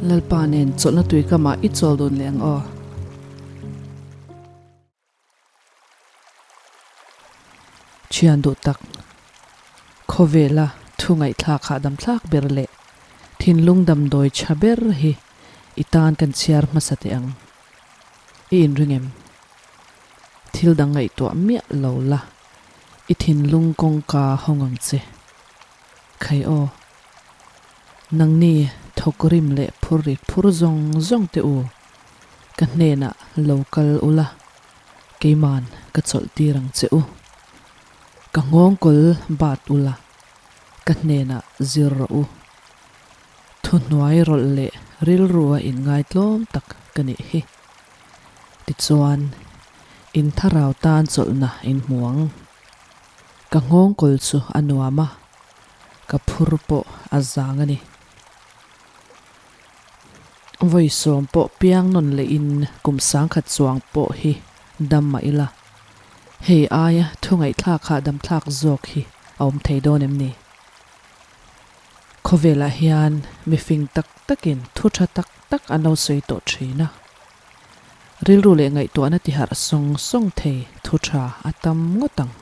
Lalpa nen chawlhna tuikamah i chawl dun leh ang aw. Thian duh tak, khawvela thu ngaihthlak hahdam thlak ber leh thinlung damdawi tha ber hi i tan kan chhiar hmasa teh ang. I inring em? Thil dang ngaihtuah miah lo la, i thinlung kawngka hawng ang che. Khai aw. Nangni thawk rim leh phur rit phur zawng zawng teh u, ka hnenah lo kal ula, keiman ka chawlh tir ang che u. Ka nghawngkawl bat ula, ka hnenah zir rawh u. Thuhnuai rawlh leh rilrua inngaitlawm tak ka nih hi. Tichuan, in tharau tan chawlhna in hmu ang. Ka nghawngkawl chu a nuam a, ka phur pawh a zang a ni. Vawi sawm pawh piang nawn lehin kum sangkhat chuang pawh hi dam mah ila, hei aia thu ngaihthlak hahdam thlak zawk hi a awm thei dawn em ni? Khawvelah hian mifing tak takin thu tha tak tak an lo sawi tawh thin a. Rilru leh ngaihtuahna tiharh sawng sawng thei thu tha a tam ngawt ang.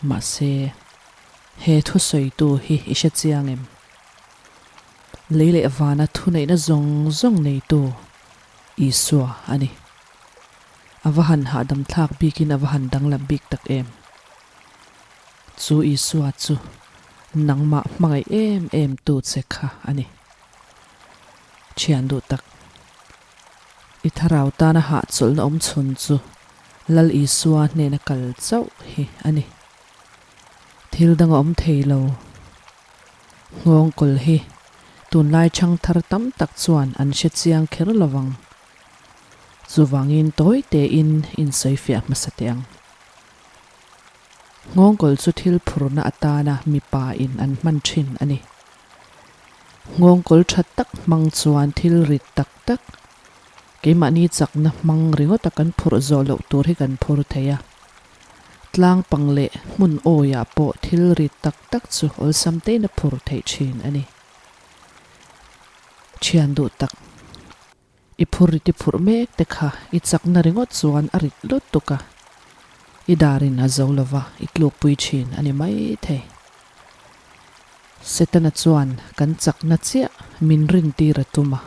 Mahse, he thusawitu hi i hre chiang em? Lei leh vana thuneihna zawng zawng neitu Isua a ni. A va han hahdam thlak bikin a va han danglam bik tak em? Chu Isua chu nangmah hmangaih em em tu che kha a ni. Thian duh tak, i tharau tana hahchawlhna awm chhun chu Lal Isua hnena kal chauh hi a ni. Thil dang a awm thei lo. Nghawngkawl hi tunlai chhangthar tam tak chuan an hre chiang kher lo vang. Chuvangin tawi tein insawifiah hmasa teh ang. Nghawngkawl chu thil phurna atana mipa in an hman thin a ni. Nghawngkawl tha tak hmang chuan thil rit tak tak, keimahni chakna hmang ringawta kan phurh zawh loh tur hi kan phur thei a. Tlang pang leh hmun awiah pawh thil rit tak tak chu awlsam tein a phur theih thin a ni. Thian duh tak. I phur rit i phurh mek te kha i chakna ringawt chuan a rit lutuk a, i darin a zo lova i tlukpui thin a ni mai thei. Setana chuan kan chakna chiah min rintir a tum a,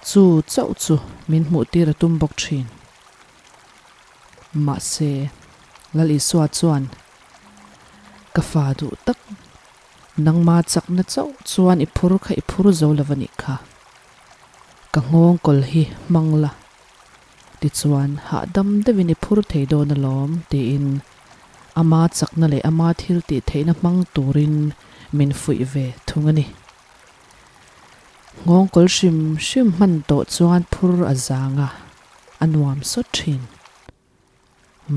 chu chauh chu min hmuhtir a tum bawk thin. Mahse, Lal Isua chuan, Ka fa duh tak, nangma chakna chauh chuan i phur kha i phur zo lova nih kha. Ka nghawng kawl hi hmang la, tichuan hahdam deuhin i phur thei dawn alawm tiin ama chakna leh ama thil tih theihna hmang turin min fuih ve thung a ni. Nghawng kawl hrim hrim hman tawh chuan phur a zang a, a nuam sawt thin.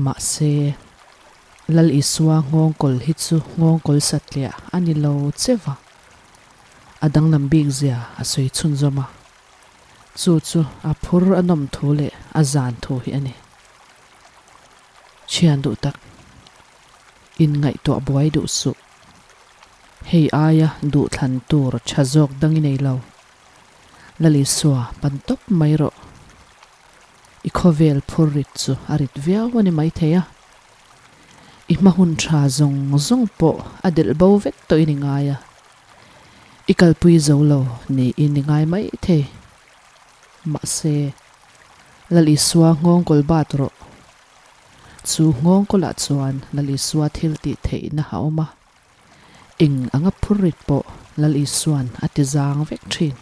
Mahse, Lal Isua nghawngkawl hi chu nghawngkawl satliah a ni lo cheva, a danglam bik zia a sawi chhunzawm a. Chu chu a phur a nawm thu leh a zan thu hi a ni. Thian duh tak, inngaihtuah buai duh suh. Hei aia duhthlan tur tha zawk dang i nei lo. Lal Isua pan tawp mai rawh. I khawvel phur rit chu a rit viau a ni maithei a, i hma hun tha zawng zawng pawh a delh bo vek tawhin i ngai a, i kalpui zo lo niin i ngai maithei. Mahse, Lal Isua nghawngkawl bat rawh. Chu nghawngkawlah chuan Lal Isua thil tih theihna a awm a, eng anga phur rit pawh Lal Isua'n a ti zang vek thin.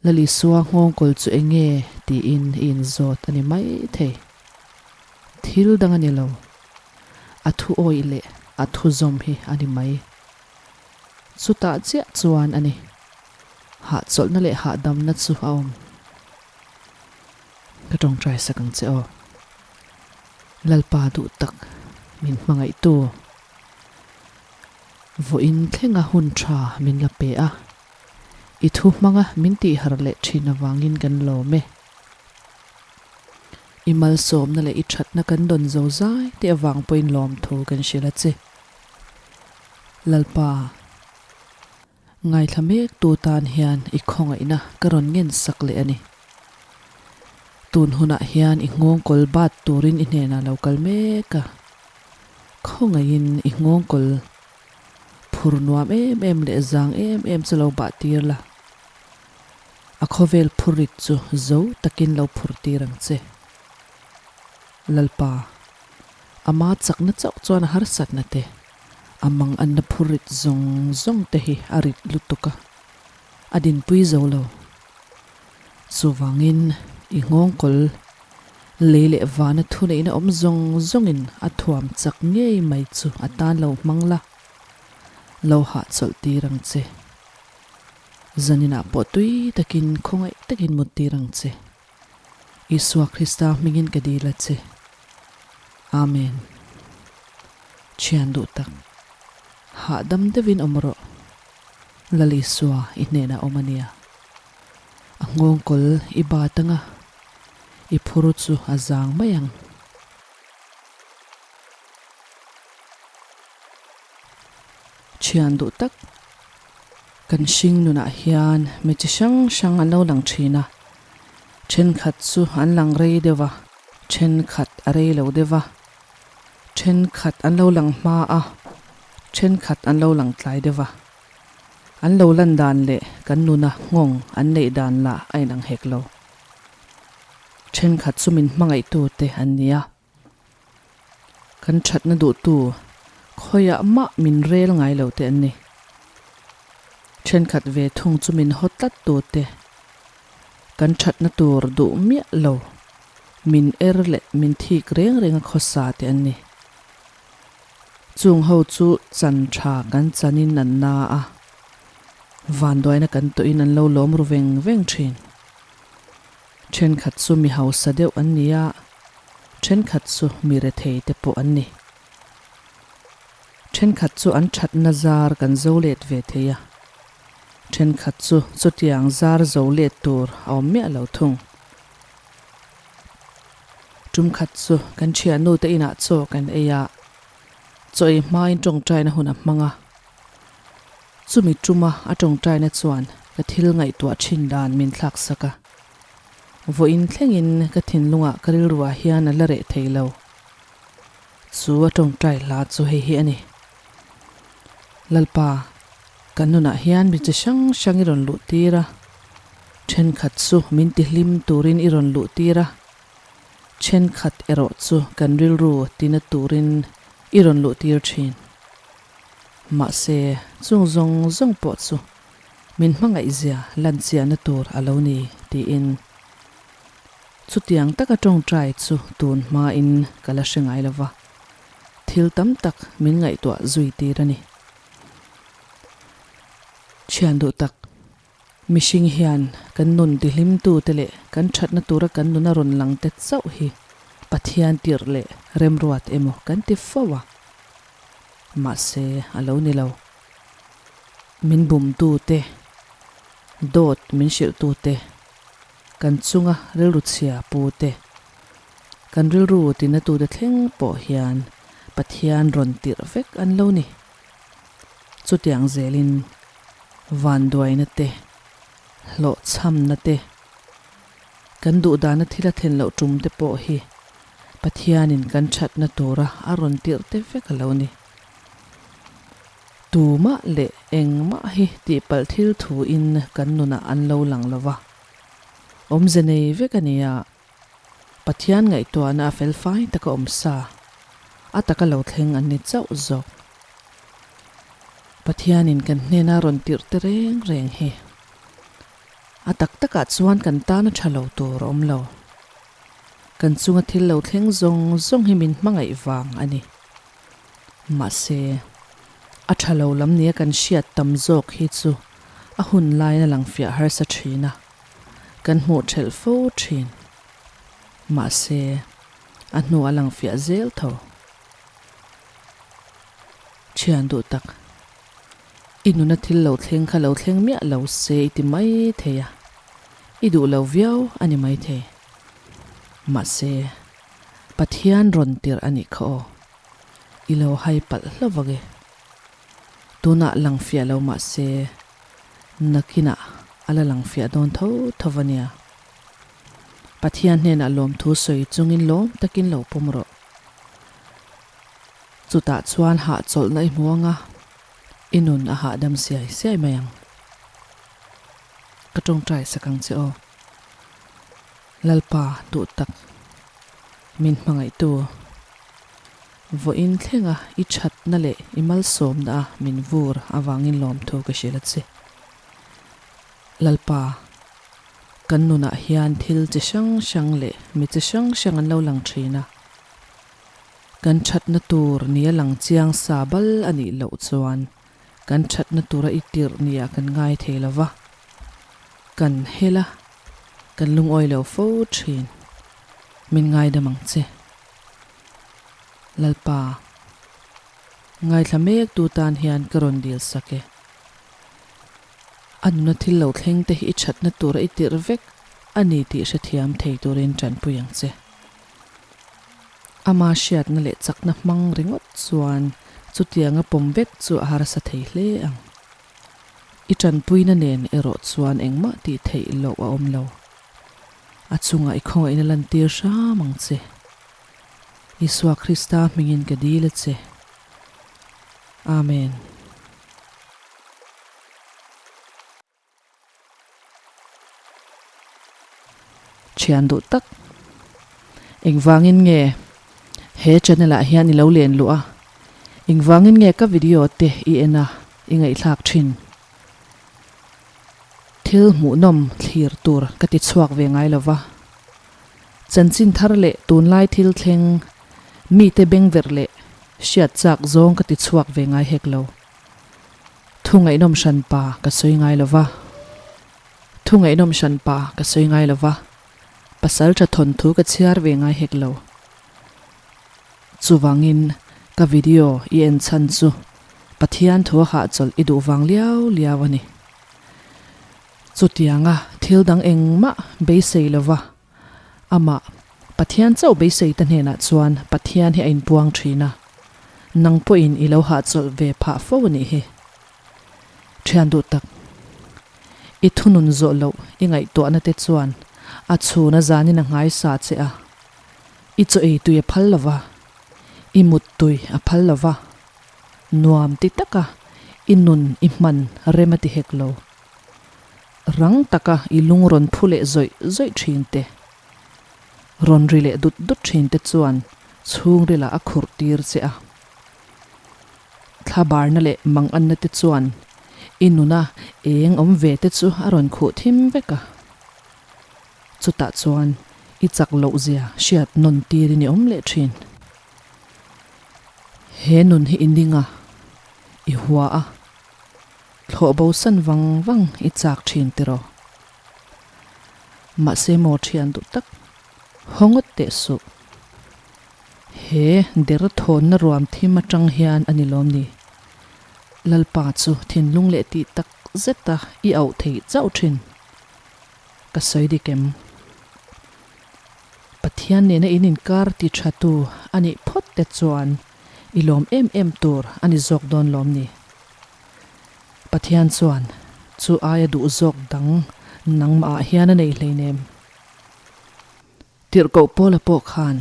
Lal Isua nghawngkawl chu eng nge tiin i inzawt a ni mai thei. Thil dang a ni lo. A thu awih leh a thu zawm hi a ni mai. Chutah chiah chuan a ni. Hahchawlhna leh hahdamna chu a awm. Ka tawngtai sak ang che aw. Lalpa duh tak min hmangaihtu. Vawiin thlenga hun tha min la pe a. I thu hmanga min tihhar leh thin avangin kan lawm e. I malsawmna leh i thatna kan dawn zo zai te avang pawhin lawmthu kan hrilh a che. Lalpa, Ngaithla mek tu tan hian i khawngaihna ka rawn ngen sak leh a ni. Tun hunah hian i nghawngkawl bat turin i hnenah lo kal mek a. Khawngaihin i nghawngkawl phur nuam em em leh zang em em chu lo bah tir la. A khawvel phurrit chu zo takin lo phur tir ang che. Lalpa, ama chakna chauh chuan a harsatna te, a mang anna phurrit zawng zawng te hi a rit lutuk a, a dinpui zo lo. Chuvangin i nghawngkawl lei leh vana thuneihna awm zawng zawngin a thuam chak ngei mai chu a tan lo hmang la, lo hahchawlh tir ang che. Zaninah pawh tui takin khawngaih takin mut tir ang che. Isua Krista hmingin ka dil a che. Amen. Thian duh tak, hahdam deuhin awm rawh. Lal Isua i hnenah awm a nia. A nghawngkawl i bat anga i phur chu a zang mai ang. Thian duh tak, kan hring nunah hian mi chi hrang hrang an lo lang thin a, thenkhat chu an lang rei deuh a, thenkhat a rei lo deuh a, thenkhat an lo lang hma a, thenkhat an lo lang tlai deuh a. An lo lan dan leh kan nuna nghawng an neih dan lah a inang hek lo. Thenkhat chu min hmangaihtute an ni a. Kan thatna duhtu khawiah mah min rel ngai lo te an ni. Thenkhat ve thung chu min haw tlat tu te, kan thatna tur duh miah lo, min er leh min thik reng reng a khawsa te an ni. Chung ho chu chan tha kan chanin an na a, vanduaina kan tawhin an lo lawm ru veng veng thin. Thenkhat chu mi hausa deuh an ni a, thenkhat chu mi rethei te pawh an ni. Thenkhat chu an thatna zar kan zo let ve thei a, thenkhat chu chutiang zar zo let tur a awm miah lo thung. Tumkhat chu kan thiannu te inah chaw kan ei a, chaw ei hmain tawngtaina hun a hmang a. Chumi tuma a tawngtaina chuan ka thil ngaihtuah thin dan min thlak sak a. Vawiin thlengin ka thinlungah ka rilruah hian a la reh thei lo. Chu a tawngtai hla chu hei hi a ni. Lalpa, kan nunah hian mi chi hrang hrang i rawn luh tir a, thenkhat chu min tihlim turin i rawn luh tir a, thenkhat erawh chu kan rilru tina turin i rawn luh tir thin. Mahse, chung zawng zawng pawh chu min hmangaihzia lanchiahna tur a lo ni, tiin. Chutiang taka tawngtai chu tun hmain ka la hre ngai lo va, thil tam tak min ngaihtuah zui tir a ni. Thian duh tak, mihring hian kan nun tihlimtute leh kan thatna tura kan nuna rawn lang te chauh hi Pathian tirh leh remruat emaw kan ti fo a. Mahse, a lo ni lo. Min bumtute, dawt min hrilhtute, Kan chunga rilru chhia pu te, kan rilru tinatute thleng pawh hian Pathian rawn tirh vek an lo ni. Chutiang zelin vanduaina te, hlawhchhamna te, kan duhdana thil a thlen loh tum te pawh hi Pathianin kan thatna tura a rawn tirh te vek a lo ni. Tumah leh engmah hi tihpalh thil thuin kan nunah an lo lang lo va. Awmze nei vek a nia. Pathian ngaihtuahna a fel fai taka awm sa, a taka lo thleng an ni chauh zawk. Pathianin kan hnena rawn tirh te reng reng hi a tak takah chuan kan tana tha lo tur a awm lo. Kan chunga thil lo thleng zawng zawng hi min hmangaih vang a ni. Mahse, a tha lo lam nia kan hriat tam zawk hi chu a hun lain a lang fiah harsa thin a, kan hmuh thelh fo thin. Mahse, a hnu a lang fiah zel tho. Thian duh tak, i nuna thil lo thleng kha lo thleng miah lo se i ti mai thei a, i duh lo viau a ni mai thei. Mahse, Pathian rawn tirh a nih kha aw. I lo hai palh hlauh vak e. Tunah lang fiah lo mah se, Nakinah a la lang fiah dawn tho tho a nia. Pathian hnenah lawmthu sawi chungin lawm takin lo pawm rawh. Chutah chuan hahchawlhna i hmu anga i nun a hahdam siai siai mai ang. Ka tawngtai sak ang che aw. Lalpa duh tak min hmangaihtu. Vawiin thlenga i thatna leh i malsawmna a min vur avangin lawmthu ka hrilh a che. Lalpa, kan nunah hian thil chi hrang hrang leh mi chi hrang hrang an lo lang thin a. Kan thatna tur nia lang chiang sa bal a nih loh chuan kan thatna tura i tirh nia kan ngai thei lo va, kan hel a, kan lungawi lo fo thin. Min ngaidam ang che. Lalpa, ngaithla mek tu tan hian ka rawn dil sak e. A nuna thil lo thleng te hi i thatna tura i tirh vek a ni tih hrethiam thei turin tanpui ang che. Ama hriatna leh chakna hmang ringawt chuan chutianga pawm vek chu a harsa thei hle ang. I tanpuina nen erawh chuan engmah tih theih loh a awm lo. A chungah i khawngaihna lantir hram ang che. Isua Krista hmingin ka dil a che. Amen. Thian duh tak. Engvangin nge he channel ah hian i lo len luh a? Engvangin nge ka video te i en a, i ngaihthlak thin? Thil hmuhnawm thlir tur ka ti chhuak ve ngai lo va. Chanchin thar leh tunlai thil thleng mite bengverh leh hriat chak zawng ka ti chhuak ve ngai hek lo. Thu ngaihnawm hran pa ka sawi ngai lo va. Thu ngaihnawm hran pa ka sawi ngai lo va. Pasal tha thawnthu ka chhiar ve ngai hek lo. Chuvangin ka video i en chhan chu Pathian thu a hahchawlh i duh vang liau liau a ni. Chutianga thil dang engmah beisei lo va, amah Pathian chauh beisei te hnenah chuan Pathian hi a inpuang thin a, nang pawhin i lo hahchawlh ve phah fo a nih hi. Thian duh tak, i thunun zawh loh i ngaihtuahna te chuan a chhun a zanin a nghaisa che a, i chaw ei tui a phal lo va, i mut tui a phal lo va, nuam ti taka i nun i hman rem a ti hek lo. Rang taka i lung rawn phu leh zawih zawih thin te, rawn ri leh dut dut thin te chuan chhungrilah a khurh tir che a. Thlabarna leh manganna te chuan i nuna eng awm ve te chu a rawn khuh thim vek a. Chutah chuan i chak loh zia hriat nawn tirin i awm leh thin. He nun hi i ning a, i hua a, thlawh bo san vang vang i chak thin tiraw? Mahse maw thian duh tak, haw ngawt teh suh. He der thawnna ruam thim atang hian a ni lawm ni? Lalpa chu thinlung leh tih tak zeta i auh theih chauh thin. Ka sawi dik em? Pathian nena in inkar ti tha tu a nih phawt te chuan i lawm em em tur a ni zawk dawn lawm ni? Pathian chuan chu aia duh zawk dang nangmah ah hian a nei hleinem. Tirhkoh Paula pawh khan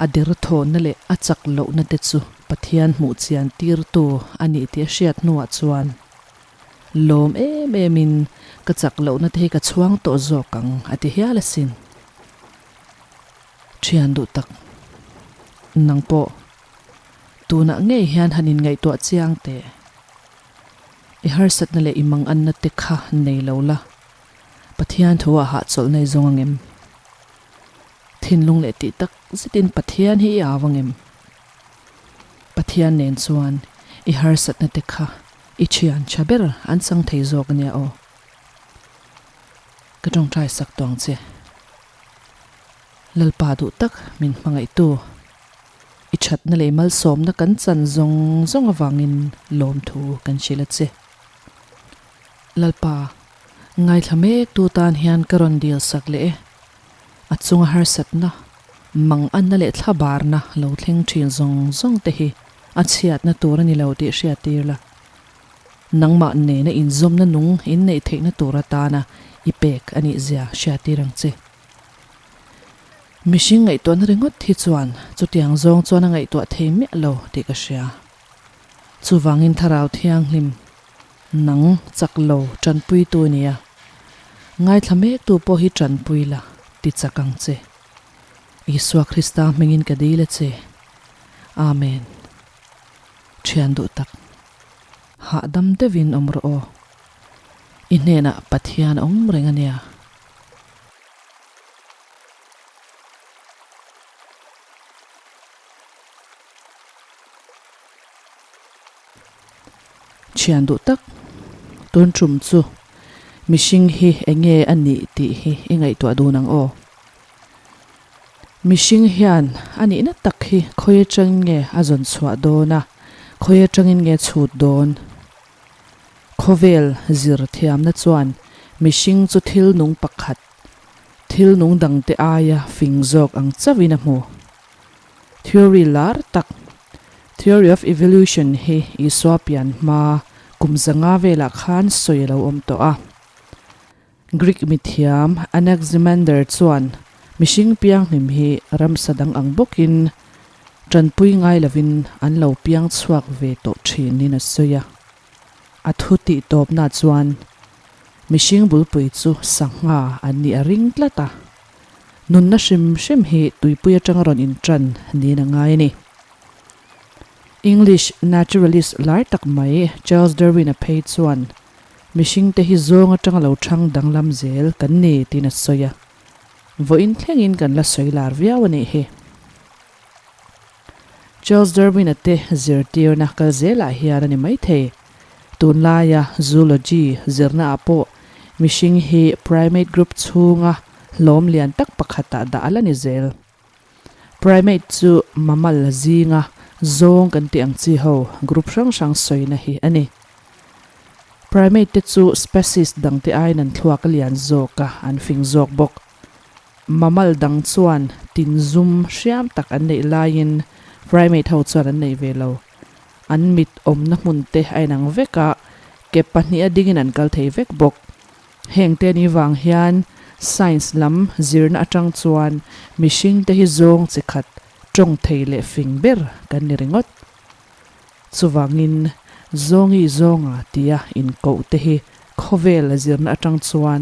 a derthawnna leh a chak lohna te chu Pathian hmuh chian tirtu a nih tih a hriat hnuah chuan lawm em emin ka chak lohna te hi ka chhuang tawh zawk ang a ti hial asin. Thian duh tak, nang pawh tunah ngei hian han inngaihtuah chiang teh. I harsatna leh i manganna te kha nei lo la. Pathian thu ah hahchawlh nei zawng ang em? Thinlung leh tih tak zetin Pathian hi i au ang em? Pathian nen chuan i harsatna te kha i thian tha ber an chang thei zawk ania aw. Ka tawngtai sak tawh ang che. Lalpa duh tak min hmangaihtu, i thatna leh malsawmna kan chan zawng zawng avangin lawmthu kan hrilh a che. Lalpa, ngaithla mek tu tan hian ka rawn dil sak leh e. A chunga harsatna, manganna leh thlabarna lo thleng thin zawng zawng te hi a chhiatna tur a ni lo tih hriat tir la. Nangmah nena inzawmna nung in neih theihna tur atana i pek a nih zia hriatir ang che. Mihring ngaihtuahna ringawt hi chuan chutiang zawng chuan a ngaihtuah thei miah lo tih ka hria. Chuvangin Thlarau Thianghlim nang chak lo tanpuitu i nia. Ngaithla mektu pawh hi tanpui la ti chak ang che. Isua Krista hmingin ka dil a che. Amen. Thian duh tak. Hahdam deuhin awm rawh aw. I hnenah Pathian a awm reng a nia. Thian duh tak, tun tum chu mihring hi eng nge a nih tih hi i ngaihtuah dun ang aw. Mihring hian a nihna tak hi khawi atangin nge a zawn chhuah dawn a, khawi atangin nge chhut dawn? Khawvel zir thiamna chuan mihring chu thil nung pakhat, thil nung dangte aia fing zawk ang chauhin a hmu. Theory lar tak, Theory of Evolution hi Isua pian hma kum zanga velah khan sawi a lo awm tawh a. Greek mithiam Anaximander chuan mihring pianghlim hi ramsa dang ang bawkin tanpui ngai lovin an lo piang chhuak ve tawh thinin a sawi a. A thu tih tawpna chuan mihring bulpui chu sangha an nih a ring tlat a, nunna hrim hrim hi tuipui atanga rawn intan niin a ngai a ni. English naturalist lar tak mai Charles Darwin-a phei chuan Mihringte hi zawng atanga lo thang danglam zel kan ni tiin a sawi a, vawiin thlengin kan la sawi lar viau a nih hi. Charles Darwin-a te zirtirna kal zelah hian a ni maithei. Tunlaia zoology zirnaah pawh mihring hi primate group chhunga hlawm lian tak pakhatah dah a la ni zel. Primate chu mammal zinga zawng kan tih ang chi ho group hrang hrang sawina hi a ni. Primate te chu species dang te aiin an thluak a lian zawk a, an fing zawk bawk. Mammal dang chuan tin zum hriam tak an neih laiin primate ho chuan an nei ve lo. An mit awmna hmun te a inang vek a, ke pahniha dingin an kal thei vek bawk. Heng te ni vang hian science lam zirna atang chuan mihring te hi zawng chi khat tawng thei leh fing ber kan ni ringawt. Chuvangin zawngi zawnga tia inkoh te hi khawvel zirna atang chuan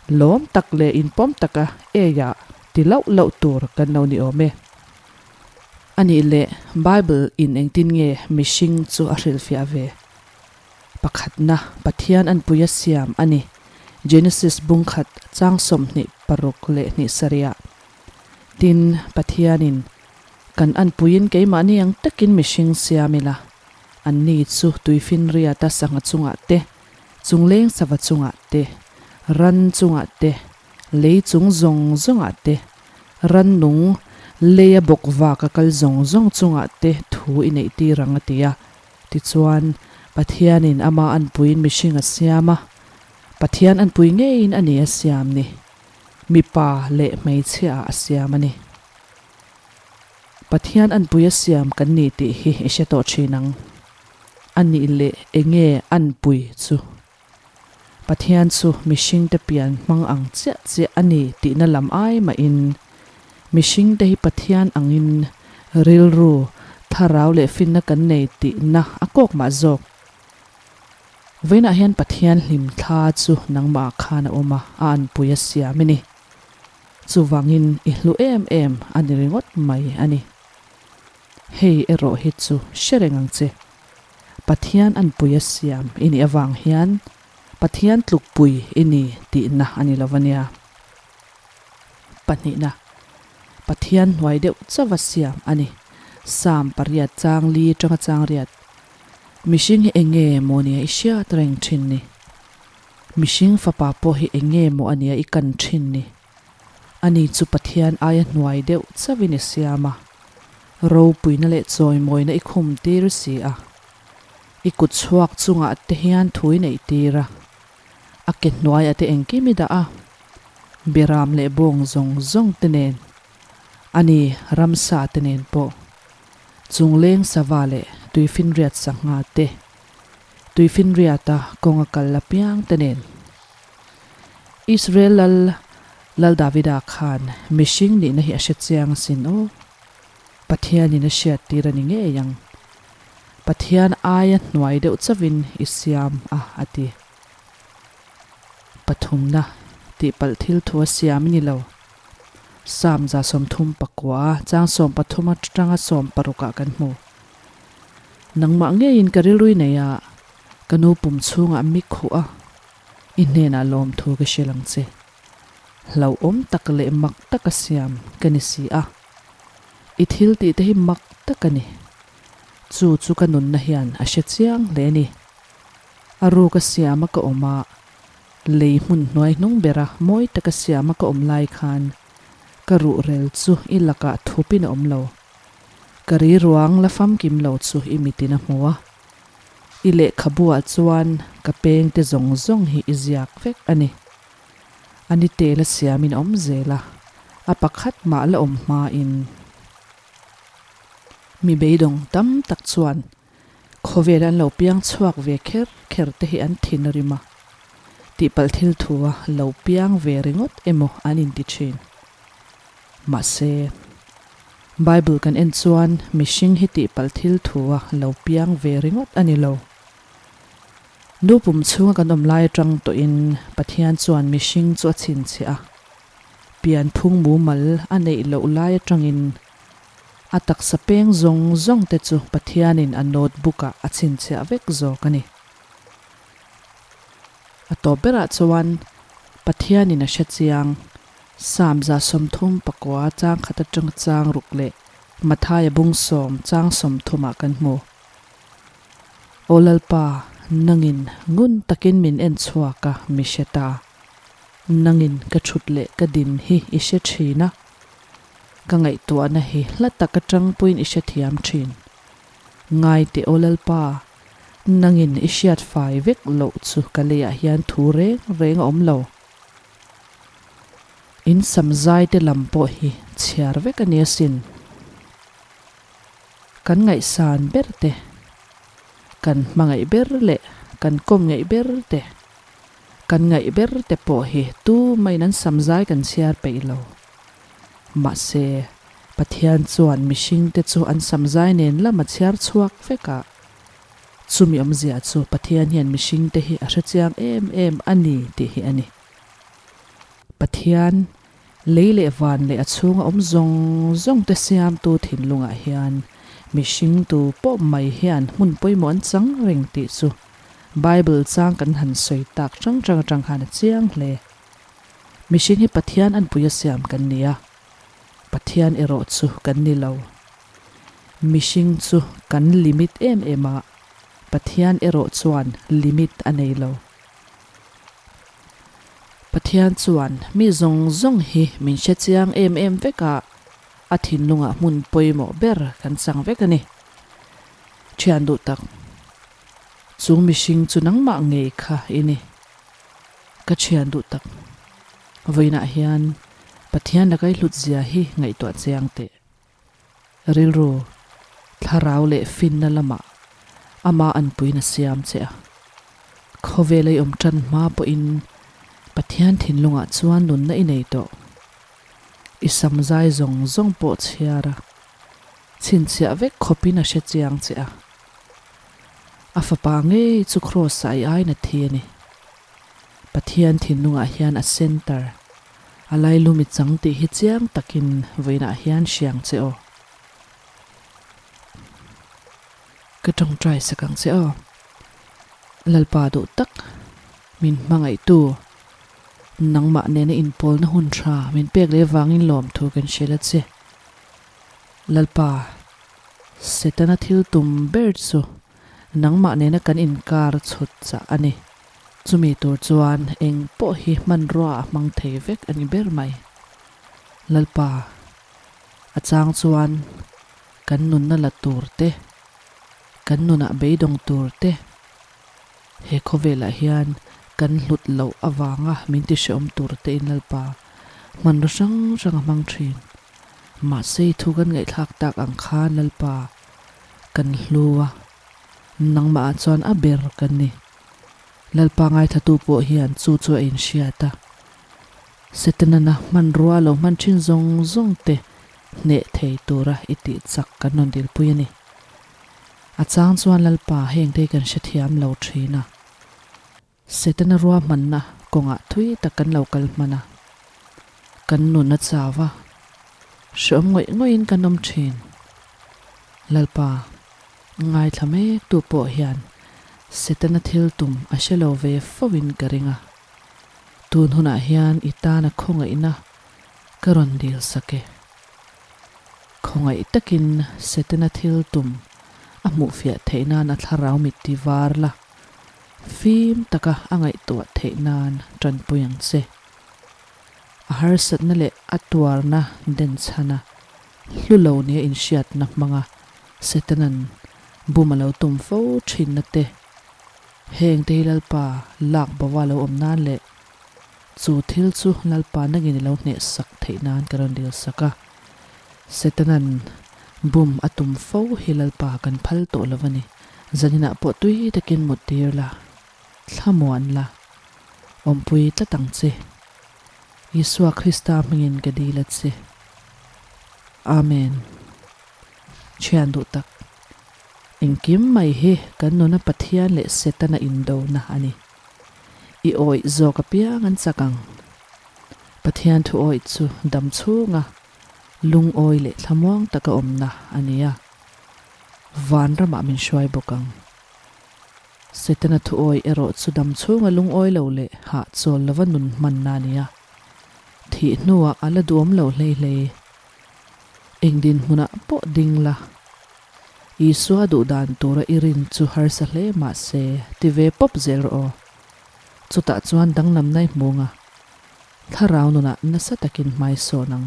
lawm tak leh inpawm taka eiah ti loh loh tur kan lo ni awm e. Anih leh Bible in engtin nge mihring chu a hrilhfiah ve? Pakhatna, Pathian anpui a siam a ni, Genesis bung khat chang 26 leh hnih sarihah. Tin, Pathianin, Kan anpuiin keimahni ang takin mihring siam ila, anni chu tuifinriata sangha chungah te, chungleng sava chungah te, ran chungah te, lei chung zawng zawngah te, rannung leia bawk vaka kal zawng zawng chungah te thu i neihtir ang a ti a. Tichuan, Pathianin ama anpuiin mihring a siam a, Pathian anpui ngeiin a ni a siam ni, mipa leh hmeichhia ah a siam a ni. Pathian anpui a siam kan ni tih hi i hre tawh thin ang. A nih leh enge anpui chu? Pathian chu mihringte pian hmang ang chiah chiah a ni tihna lam ai mahin, mihringte hi Pathian angin rilru, thlarau leh finna kan nei tihna a kawk mah zawk. Vawiinah hian Pathian hlim thla chu nangmah khan a awm a, a anpui a siam i ni. Chuvangin i hlu em em a ni ringawt mai a ni. Hei erawh hi chu hre reng ang che. Pathian anpui a siam i nih avang hian Pathian tlukpui i ni tihna a ni lo a nia. Pahnihna, Pathian hnuai deuh chauh a siam a ni. Psalm pariat chang li tanga chang riat. Mihring hi eng nge maw nia i hriat reng thin ni? Mihring fapa pawh hi eng nge maw a nia i kan thin ni? Ani chu Pathian aia hnuai deuh chauhin i siam a, ropuina leh chawimawina i khum tir si a. I kut chhuak chungah te hian thu i neih tir a, a ke hnuaiah te engkim i dah a, biram leh bawng zawng zawng te nen, ani ramsa te nen pawh, chungleng sava leh tuifinriat sangha te. Tuifinriata kawng a kal apiang te nen. Israel lal Lal Davida khan mihring nihna hi a hre chiang asin aw. Pathianin a hriattir a ni ngei ang. Pathian aia hnuai deuh chauhin i siam a a ti. Pathumna tihpalh thil thu a siam i ni lo. Psalm 39 chang 13 atanga 16 ah kan hmu. Nangmah ngeiin ka rilrui nei a, ka nu pum chhungah mi khuh a, i hnenah lawmthu ka hrilh ang che. Hlauhawm tak leh mak taka siam ka ni si a, i thil tih te hi mak tak a ni. Chu chu ka nunna hian a hre chiang hle a ni. A ruka siama ka awm a, lei hmun hnuai hnung bera mawi taka siama ka awm lai khan ka ruhrel chu i lakah thupin a awm lo. Ka ri ruang la famkim lo chu i mitin a hmu a. I lehkhabuah chuan ka pengte zawng zawng hi i ziak vek a ni. A ni tel a siamin a awm zel a, a pakhat mah la awm hmain. Mi beidawng tam tak chuan khawvel an lo piang chhuak ve kher kher te hi an thin a rim a, tihpalh thil thu a lo piang ve ringawt emaw an inti thin. Mahse, Bible kan en chuan mihring hi tihpalh thil thu a lo piang ve ringawt a ni lo. Nu pum chhunga kan awm lai atang tawhin Pathian chuan mihring chu a chhinchhiah a, pianphung mumal a neih loh lai atangin a taksa peng zawng zawng te chu Pathianin a notebook ah a chhinchhiah vek zawk a ni. A tawp berah chuan Pathianin a hre chiang, Psalm 39 chang khat atanga chang ruk leh Mathaia bung sawm chang sawmthumah kan hmu. Aw Lalpa, nangin ngun takin min en chhuak a, mi hre ta. Nangin ka thut leh ka din hi i hre thin a, ka ngaihtuahna hi hla tak atang puiin i hrethiam thin. Ngai teh aw Lalpa, nangin i hriat fai vek loh chu ka leiah hian thu reng reng a awm lo. In samzai te lam pawh hi chhiar vek a ni asin. Kan ngaihsan ber te, kan hmangaih ber leh kan kawm ngeih ber te, kan ngaih ber te pawh hi tu main an samzai kan chhiar peih lo. Mahse, Pathian chuan mihring te chu an samzai nen lam a chhiar chhuak vek a. Chumi awmzia chu Pathian hian mihring te hi a hrechiang em em a ni tih hi a ni. Pathian Lei leh van leh a chhunga awm zawng zawng te siamtu thinlungah hian mihring tu pawh mai hian hmun pawimawh an chang reng tih chu Bible chang kan han sawi tak hrang hrang atang khan a chiang hle. Mihring hi Pathian anpui a siam kan ni a, Pathian erawh chu kan ni lo. Mihring chu kan limit em em a, Pathian erawh chuan limit a nei lo. Pathian chuan mi zawng zawng hi min hre chiang em em vek a, a thinlungah hmun pawimawh ber kan chang vek a ni. Thian duh tak, chung mihring chu nangmah ngei kha i ni. Ka thian duh tak, vawiinah hian Pathian laka i hlut zia hi ngaihtuah chiang teh. Rilru, thlarau leh finna lamah ama anpuiin a siam che a. Khawvel a i awm tan hma pawhin Pathian thinlungah chuan nunna i nei tawh. I samzai zawng zawng pawh chhiar a, chhinchhiah vek khawpin a hre chiang che a. A fapa ngei chu Kraws-ah i aina thi a ni. Pathian thinlungah hian a center. A lailum i chang tih hi chiang takin vawiinah hian hriang che aw. Ka tawngtai sak ang che aw. Lalpa duh tak, min hmangaihtu, nangmah nena inpawlna hun tha min pek leh vangin lawmthu kan hrilh a che. Lalpa, Setana thil tum ber chu nangmah nena kan inkar chhut chah a ni. Chumi tur chuan eng pawh hi hmanrua a hmang thei vek a ni ber mai. Lalpa, a chang chuan kan nunna la tur te, kan nunah beidawng tur te, he khawvelah hian kan hlut loh avanga min ti hrehawm tur te in Lalpa hmanraw hrang hrang a hmang thin. Mahse i thu kan ngaihthlak tak ang khan Lalpa, kan hlu a. Nangmah ah chuan a ber kan ni. Lalpa ngaithatu pawh hian chu chu a inhriat a. Setanana hmanrua lo hman thin zawng zawng te hneh thei tura i tih chak kan rawn dilpui a ni. A chang chuan Lalpa heng te hi kan hrethiam lo thin a. Setana ruahmanna kawngah thui tak kan lo kal hman a, kan nun a chau a, hreawm ngawih ngawihin kan awm thin. Lalpa, ngaithla mek tu pawh hian Setana thil tum a hre lo ve fo in ka ring a, tun hunah hian i tana khawngaihna ka rawn dil sak e. Khawngaih takin Setana thil tum a hmuhfiah theih nan a thlarau mit ti var la. Fim taka a ngaihtuah theih nan tanpui ang che. A harsatna leh a tuarna den chhana hlu lo nia inhriatna hmanga Setana'n bum a lo tum fo thinna te, heng te hi Lalpa lak bova lo awm nan leh chu thil chu Lalpa nangin i lo hnehsak theih nan ka rawn dilsak a. Setana'n bum a tum fo hi Lalpa kan phal tawh lo a ni. Zaninah pawh tui takin mut tir la, thlamuan la, awmpui tlat ang che. Isua Krista hmingin ka dil a che. Amen. Thian duh tak, engkim mai hi kan nuna Pathian leh Setana indona a ni. I awih zawk apiang an chak ang. Pathian thu awih chu dam chhunga lungawi leh thlamuang taka awmna a ni a. Vanramah min hruai bawk ang. Setana thuawi erawh chu dam chhunga lungawi lo leh hahchawl lova nun hmanna a ni a. Thih hnuah a la duhawm lo hlei hlei. Eng dinhmunah pawh ding la. Isua duh dan tura i rin chu harsa hle mah se ti ve pawp zel rawh aw. Chutah chuan danglamna i hmu ang a, thlarau nunah nasa takin hmaisawn ang.